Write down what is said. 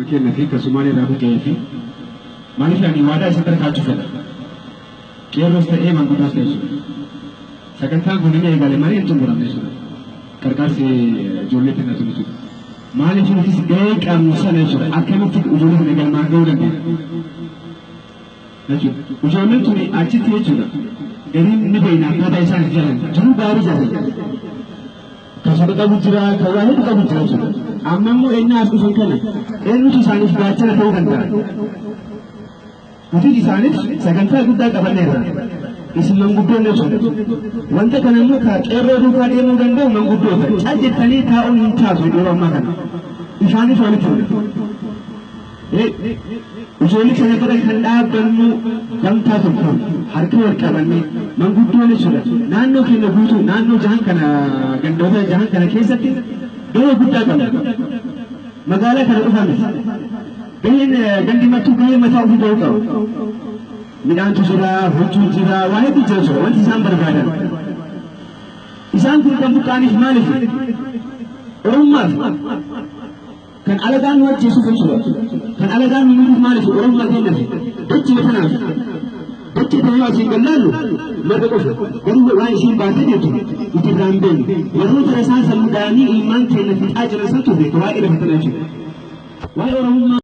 Keenya fi kan Sumaalee irraa buqqa'ee fi maaliif ani waadaa isin bira kaachuu fedha. Qeerroos ta'ee maanguddoos ta'e jechuudha. Sagantaan kun inni eegale malee hin xumuramne jechuudha. Qarqaarsi ijoollee tana tun jechuudha. Maaliif nutis gahee qabnu sana jechuudha. Akkamitti ijoollee sana galmaan gahuu dandeenya? Jechuudha. Ijoolleen tun achitti jechuudha. Gariin ni beekna akkaataa isaan itti jalan. Jiruu gaarii jalan. Kan soda qabu jira, kan waa hedduu qabu jira jechuudha. Amma immoo ennaa as dhufan kana eenyutu isaaniif gaachana ta'uu danda'a? Nutis isaaniif sagantaa guddaa qabanneerra. Isin manguddoonni jechuudha. Wanta kana immoo ka qeerroo duukaa deemuu danda'u manguddoota. Cal jettanii taa'uun hin taatu yeroo ammaa kana. Ifaanis walitti hidha. Ijoollee kana bira kan dhaabbannu gamtaa tokkoon harka wal qabannee manguddoon jechuudha. Naannoo keenya guutuu naannoo jahan kana gandoota jahan kana keessatti gahee guddaa qabna. Magaalaa kana qofa miti. Gaheen gandi mattuu gahee mataa ofii gahuu qaba. Midhaantu jira, huccuu jira, waa hedduu jira jechuudha. Wanti isaan barbaadan. Isaan kun kan buqqa'aniif maaliif? Oromummaaf. Kan alagaan nu ajjeesuuf jechuudha. Kan alagaan nu miidhuuf maaliif? Oromummaa keenyaaf. Dachee tanaaf. Dachee tana yoo asiin gallaallu marga qofa. Garuu waan isiin baatee jirtu nuti irraa hin beeknu. Warroota rasaasa nu dhahanii ilmaan keenya fixaa jiran santu beeka waa'ee lafa tanaa jechuudha. Waa'ee Oromummaa.